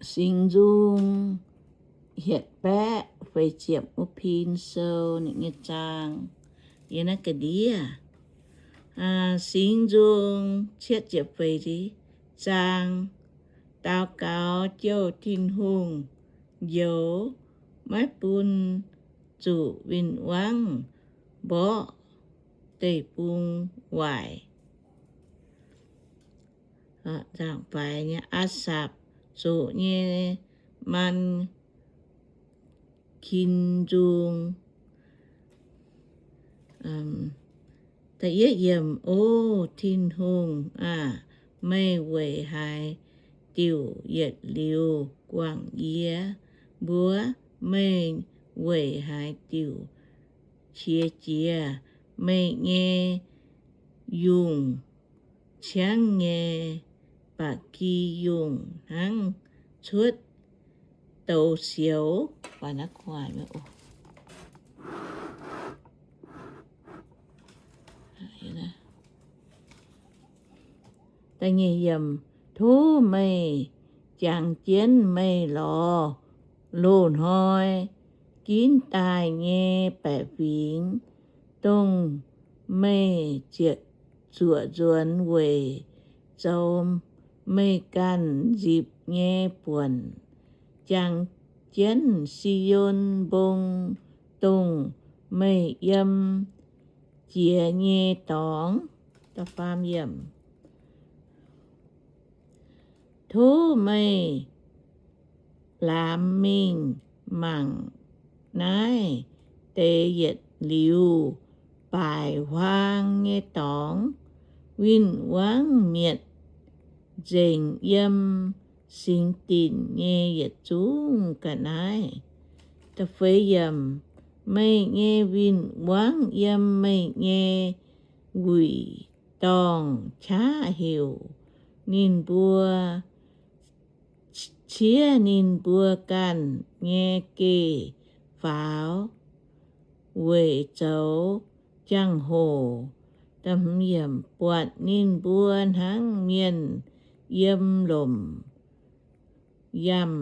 Singx Nzung hietc baeqv feix ziepc wuov pin sou ninh nyei zaang, yie naaiv ga'ndiev. Singx Nzung cietv ziepc feix zaang, daux gaux jouh Tin-Hungh njoux, maiv bun zuqc win-wangv mborqv deic-bung waaic. Nzangc-faix nyei Aa^sapc zoqc nyei maan-kin nzung. O Tin-Hungh aah! Meih weic haaix diuc yietc liuz guangc yie mbuo? Meih weic haaix diuc qiex jiez? Meih nyei yungh ciangv nyei ba'gi yungh hnangv cuotv douz sioux. Tov meih jangx jienv meih lorz loz-hnoi ginv daaih nyei baeqc fingx, dongh meih ziouc zuoqc nzuonx weic zoux meih ganh nzipc nyei buonc. Jangx jienv Si^on Mbong, dongh meih yiem jiex nyei dorngx. Tov meih laamx mingh mangc naaiv deix yietc liuz baaic huaang nyei dorngx, win-wangv mietc nzengc yiem singx dinc nyei yietc zungv ga'naaiv. Meih nyei win-wangv yiem meih nyei wuic dorngh qaqv heuc ninh mbuo, ciev ninh mbuo ganh nyei geh faaux weic zoux jangx-hoc, buatc ninh mbuo hnangv mienh yiem lomc yamh,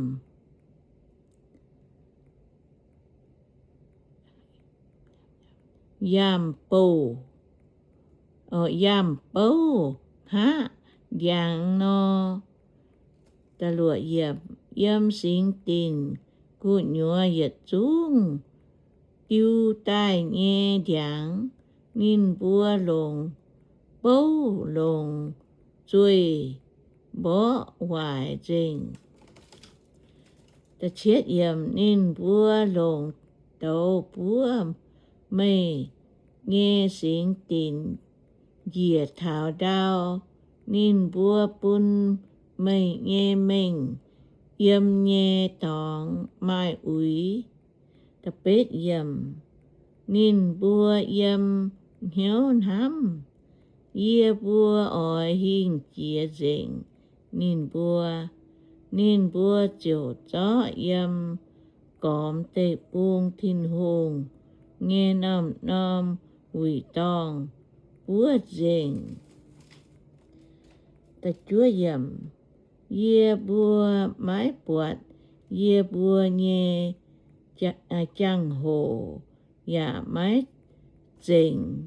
yamh bouh, yamh bouv hngaqv ndiangx nor. Yiem singx dinc gu'nyuoz yietc zungv diu daaih nyei ndiangx, ninh mbuo longc bouv longc zueih mborqv waaic nzengc. Ninh mbuo longc douz buov meih nyei singx dinc njiec taux ndau. Ninh mbuo bun meih nyei mengh yiem nyei dorngx maaih uix. Ninh mbuo yiem hnyouv hnamv, yie mbuo oix hingh jiex nzengc ninh mbuo. Ninh mbuo ziouc zorqv yiem gormx deic-bung Tin-Hungh nyei norm-norm wuic dorngh buov nzengc. Yie mbuo maiv buatc yie mbuo nyei jangx-hoc, yaac maiv zengc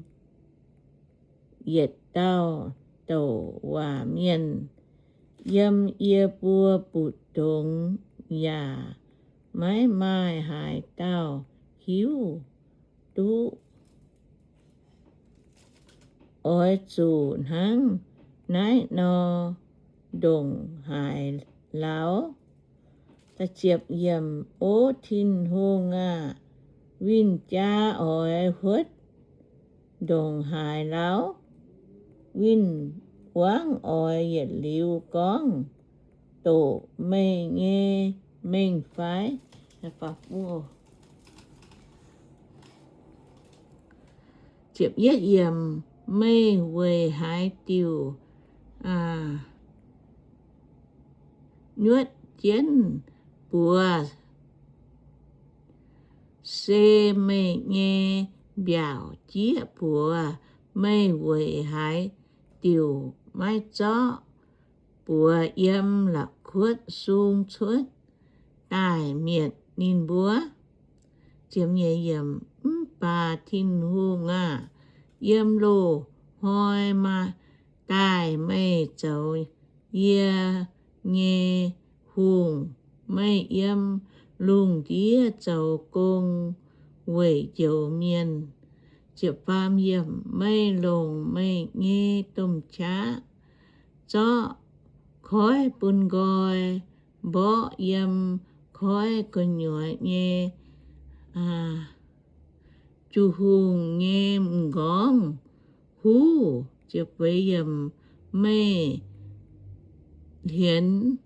yietc dauh douc waac mienh yiem yie mbuo mbu'ndongx, yaac maiv maaih haaix dauh hiuv duqv. Oix zuqc hnangv naaiv nor ndongc haaix lauh? O Tin-Hungh aah! Win-jaa oix huotv ndongc haaix lauh? Win-wangv oix yietc liuz gorngv doqc meih nyei mengh fai? Meih weic haaix diuc nyuotv jienv buoz, se meih nyei mbiaauc jieqv buoz? Meih weic haaix diuc maiv zorqv buoz yiem la'kuv? buotv sung cuotv daaih mietc ninh mbuo. Mv baac Tin-Hungh aah! Yiem loz-hnoi maa daaih meih zoux yie nyei hungh, meih yiem lungh ndiev zoux gong weic njoux mienh. Meih longc meih nyei domh qaqv zorqv koiv bun nqoi, mborqv yiem koiv gu'nyuoz nyei ju-hungh nyei m'nqorngv huv. Meih hienx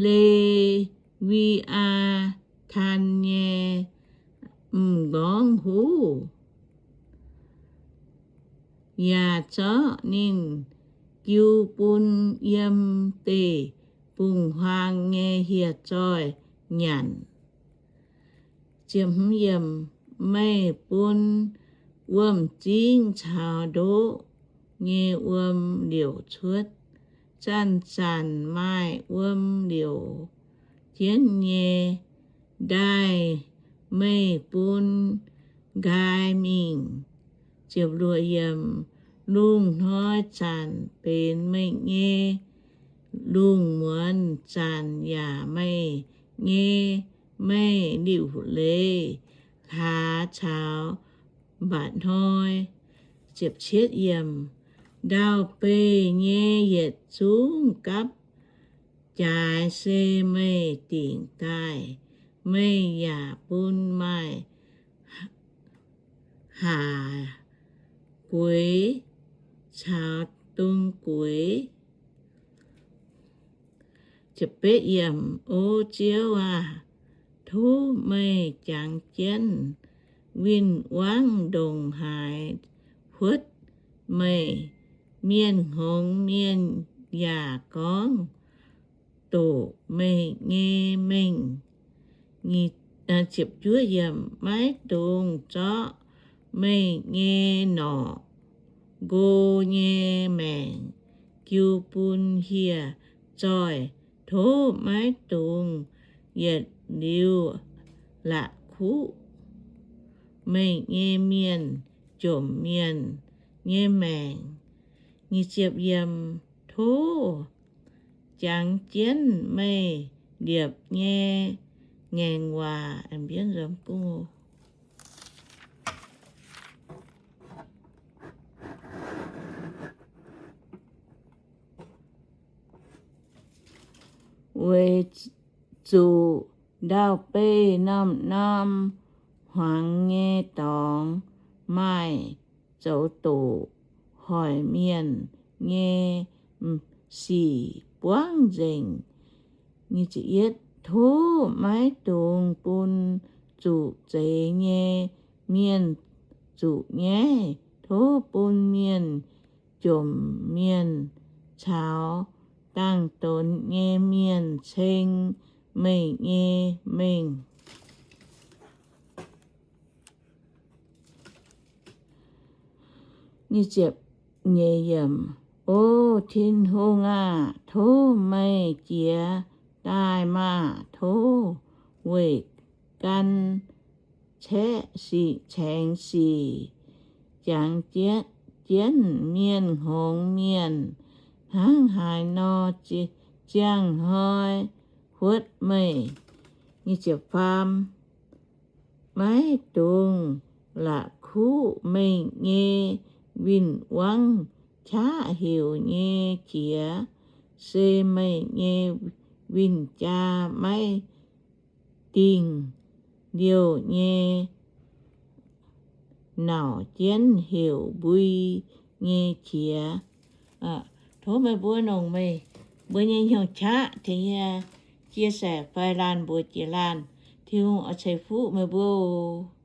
Le^wi^aa^taan nyei m'nqorngv huv, yaac zorqv ninh jiu bun yiem deic-bung-huaang nyei hieh zoih nyanc. Meih bun wuom-zingv caux ndoqv nyei wuom liouc cuotv. Zanc-zanc maaih wuom liouc jienv nyei ndaaih meih bun nqaai mingh. Lungh hnoi zanc benx meih nyei, lungh muonz zanc yaac meih nyei. Meih liuc leiz hlaax caux mba'hnoi. Ndau-beih nyei yietc zungv gapv-jaaix se meih dingc daaih. Meih yaac bun maaih haac gueix caux dong gueix. O Ziouv aah! Tov meih jangx jienv win-wangv ndongc haaix huotv meih. Mienh hngongx mienh yaac gorngv doqc meih nyei mengh. Maiv dungx zorqv meih nyei norqc nqo nyei maengc jiu bun hieh zoih. Tov maiv dungx yietc liuz la'kuqv meih nyei mienh jomc mienh nyei maengc. Tov jangx jienv meih liepc nyei ngaengc waac. Weic zuqc ndau-beih norm-norm hmuangx nyei dorngx maaih zoux doqc hoic mienh nyei sic buangv nzengc. Tov maiv dungx bun zuqc zeix nyei mienh zuqc nyaiv. Tov bun mienh jomc mienh caux dangx-donx nyei mienh ceng meih nyei mengh. O Tin-Hungh aah! Tov meih jiez daaih maah! Tov weic gan caeqv sic caengx sic jangx jienv mienh hngongx mienh. Hnangv haaix nor ziangh hnoi huotv meih? Maiv dungx la'kuqv meih nyei win-wangv qaqv heuc nyei qiex, se meih nyei win-jaa maiv dingh liouh nyei nauc jienv heuc mbui nyei qiex. Tov meih mbuo longc meih mbuo nyei hnyouv qaqv tengx yie chia sẻ fai laanh mbuox jiex laanh. Tin-Hungh oix ceix fuqv meih mbuo oc.